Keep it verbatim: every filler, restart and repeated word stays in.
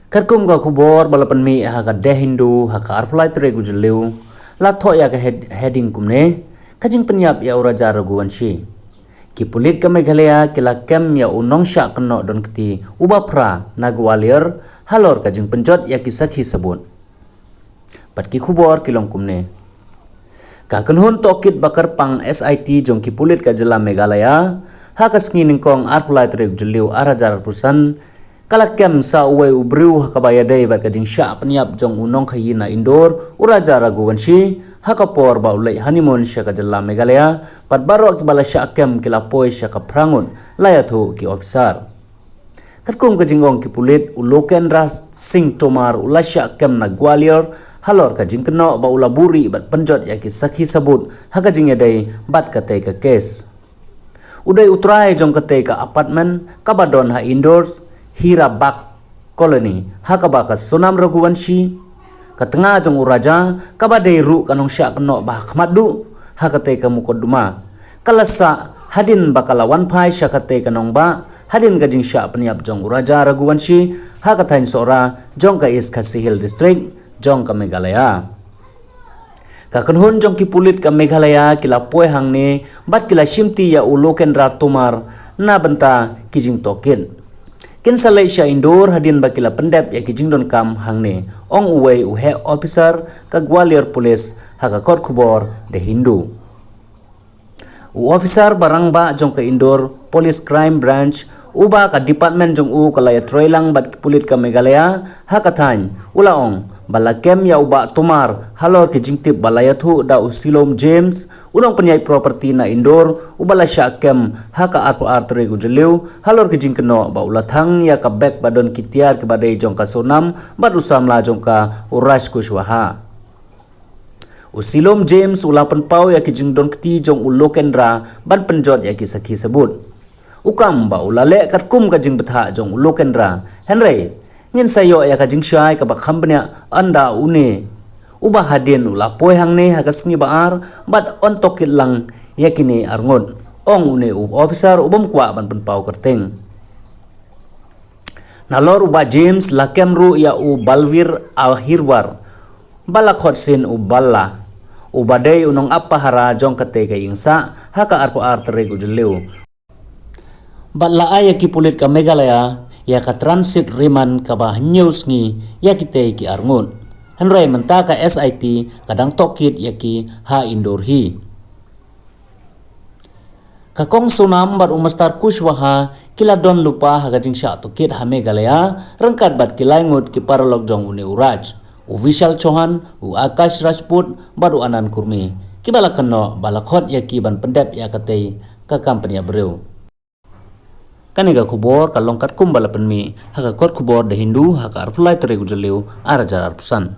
Katkum ka khubor ba la pynmih ha ka The Hindu ha ka arphew lai tarik u Jylliew, la thoh ïa ka head-, heading kumne: Ka jingpynïap ïa u Raja Raghuvanshi. Ki pulit ka Meghalaya ki la kem ïa u nongshah kynnoh don kti uba phra na Gwalior halor ka jingpynjot ïa ki sakhi sabut. Bad ki khubor ki long kumne. Ka kynhun tohkit ba kyrpang S I T jong ki pulit ka jylla Meghalaya, ha ka sngi nyngkong arphew lai tarik Jylliew ar hajar arphew san, ka la kem sa uwei u briew ha kaba ïadei bad ka jingshah pynïap jong u nongkhaïi na Indore, u Raja Raghuvanshi, ha ka por ba u leit honeymoon sha ka jylla Meghalaya, bad baroh kiba la shah kem ki la poi sha ka phra ngut, la ïathuh ki officer. Katkum ka jingong ki pulit, u Lokendra Singh Tomar u la shah kem na Gwalior halor ka jingkynnoh ba u la buhrieh bad pynjot ïa ki sakhi sabut ha ka jingïadei bad katei ka kes. U dei u trai jong katei ka apartment kaba don ha Indore, Hira Bagh Colony, ha kaba ka Sonam Raghuvanshi, ka tnga jong u Raja, kaba dei ruh ka nongshah kynnoh ba ha khmat duh ha katei ka mukotduma, ka la sah hadien ba ka la wan phai sha katei ka nongbah hadien ka jingshah pynïap jong u Raja Raghuvanshi ha ka thaiñ Sohra jong ka East Khasi Hills District jong ka Meghalaya. Ka kynhun jong ki pulit ka Meghalaya ki la poi hangne bad ki la shimti ïa u Lokendra Tomar na bynta ki jingtohkit. Kin sa leit sha Indore hadien ba ki la pyndep ïa ki jingdonkam hangne, ong uwei u heh officer ka Gwalior Police ha ka kot khubor The Hindu. U officer ba rangbah jong ka Indore Police Crime Branch, uba ka department jong u ka la ïatrei lang bad ki pulit ka Meghalaya ha ka thaiñ, u la ong ba la kem ïa u Bah Tomar halor ki jingtip ba la ïathuh da u Silom James, u nongpynïaid property na Indore, uba la shah kem ha ka arphew ar tarik u Jylliew halor ki jingkynnoh ba u la thang ïa ka bag ba don ki tiar kiba dei jong ka Sonam bad u samla jong ka, u Raj Kushwaha. U Silom James u la pynpaw ïa ki jingdonkti jong u Lokendra ban pynjot ïa ki sakhi sabut. U kam ba u la leh katkum ka jingbthah jong u Lokendra. Hynrei ngin sa ïoh ïa ka jingshai kaba kham bniah ynda une, uba hadien u la poi hangne ha ka sngi ba ar, bad yn tohkit lang ïa kine arngut, ong une u officer u bym kwah ban pynpaw kyrteng. Nalor u Bah James, la kem ruh ïa u Balvir Ahirwar, ba la khot sien u Balla, uba dei u nongap pahara jong katei ka ïingsah ha ka arphew ar tarik u Jylliew. Bad la ai ïa ki pulit ka Meghalaya ïa ka transit remand kaba hynñiew sngi ïa kitei ki arngut. Hynrei mynta ka S I T ka dang tohkit ïa ki ha Indore hi. Ka Kong Sonam bad u Mastar Kushwaha ki la don lypa ha ka jingshah tohkit ha Meghalaya, ryngkat bad ki lai ngut ki paralok jong une u Raj, u Vishal Chauhan, u Akash Rajput, bad u Anand Kurmi, kiba la kynnoh ba la khot ïa ki ban pyndep ïa katei ka kam pynïap briew. Kane ka khubor ka long katkum ba la pynmih ha ka kot khubor The Hindu ha ka arphew lai tarik u Jylliew ar hajar arphew san.